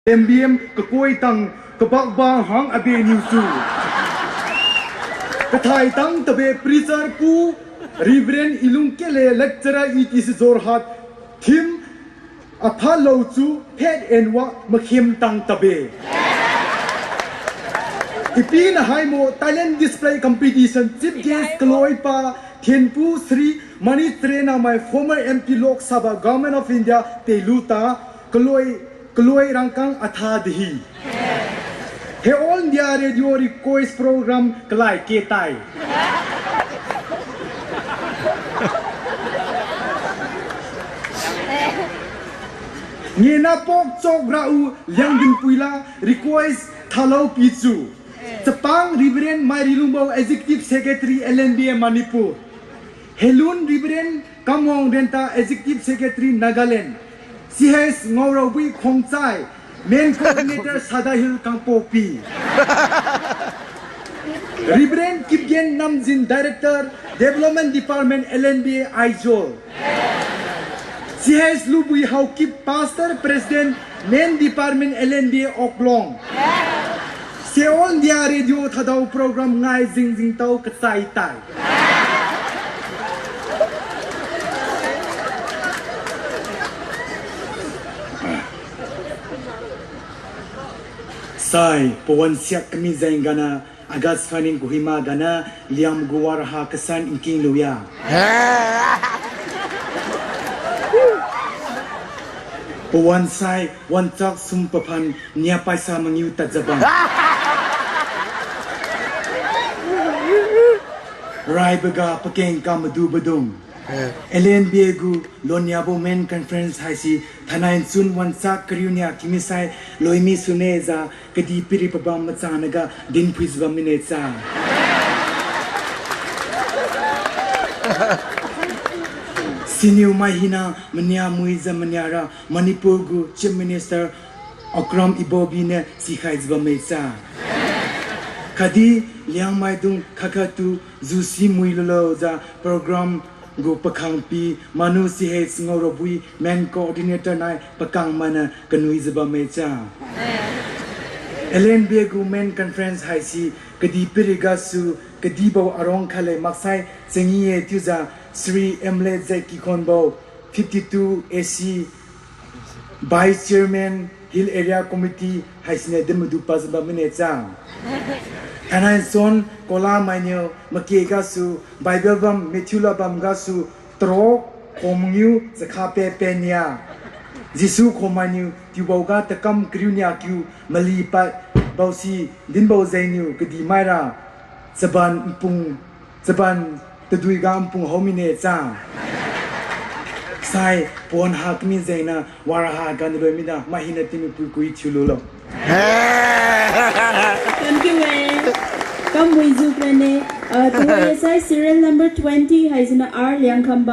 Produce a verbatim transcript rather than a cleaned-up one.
M B M kakoi tang kabakba hang abe niu su. Kathai tang tabe preacher pu Reverend Ilungkele lecturer E T C Jorhat thim apha lo chu phet enwa makhim tang tabe. Ipi na haimo talent display competition chief guest kaloi pa Thenpu Shri Mani Trenamai former M P Lok Sabha Government of India teluta kaloi kaloi rangkang atha dehi. He All India Radio request program kalai ke tai. Ngena pok chok rau Liangdinpuila request thalo pichu. Chapang Reverend Mairilungbo Executive Secretary L N B A Manipur. Helun Reverend Kamwang Renta Executive Secretary Nagaland. C H Ngaoraobui Khongchai Main Coordinator Sadar Hill Kangpokpi. Reverend Kipgen Namjin Director Development Department L N B A Aizawl. C H Lubui Haokip Pastor President Main Department L N B A Oklong. Seoul India Radio thadao program ngai jingjing tao kachai tai. Sai, pawan siak kami jeng gana, August fining kuhima gana, Liangmai gu waraha kasan nking luya. Pawan sai, wanchak sum paphan, nia paisa mangiu tadjabang. Raibaga pakeng ka madu badung. L N B A gu loniabo main conference haise thainai nchun wanchak kariu nia kimisai loimi sune jiu kadihpiri pabam machanaga dinphuijiu bam mine cha. Siniu mai hina mania muijiu maniara Manipur gu Chief Minister Okram Ibobi niu sikhaijiu bamme cha. Khatdi Liangmai dung khat khattu jusi mui lulojiu program gu pakhangpi Manu C H Ngaoraobui main coordinator nai pakang mainiu kanuijiu bamme cha. L N B A gu main conference haise kadihpiri gasu kadibo arong khatle maksai changi-e chiujiu Shri M L A Z Kikhonbo fifty-two A C Vice Chairman Hill Area Committee haisiniu din madu pajiu bam mine cha. Thainai nchun kola mainiu make gasu Bible bam Matthew la bam gasu taro khomngiu jakha pe pe nia. Jesu khomainiu tiuboga takam kariu nia kiu mali pad baosi dinbo jengniu kadih maira chaban npung, chaban tadui ga npung hao mine cha. Sai, pawan ha kami jengniu waraha ganiu loi mina, mai hina timi pui kui thiululo. Thank you, eh. Kamui ju kane, ah, tuhoi sai serial number twenty haisiniu R Liangkhamba.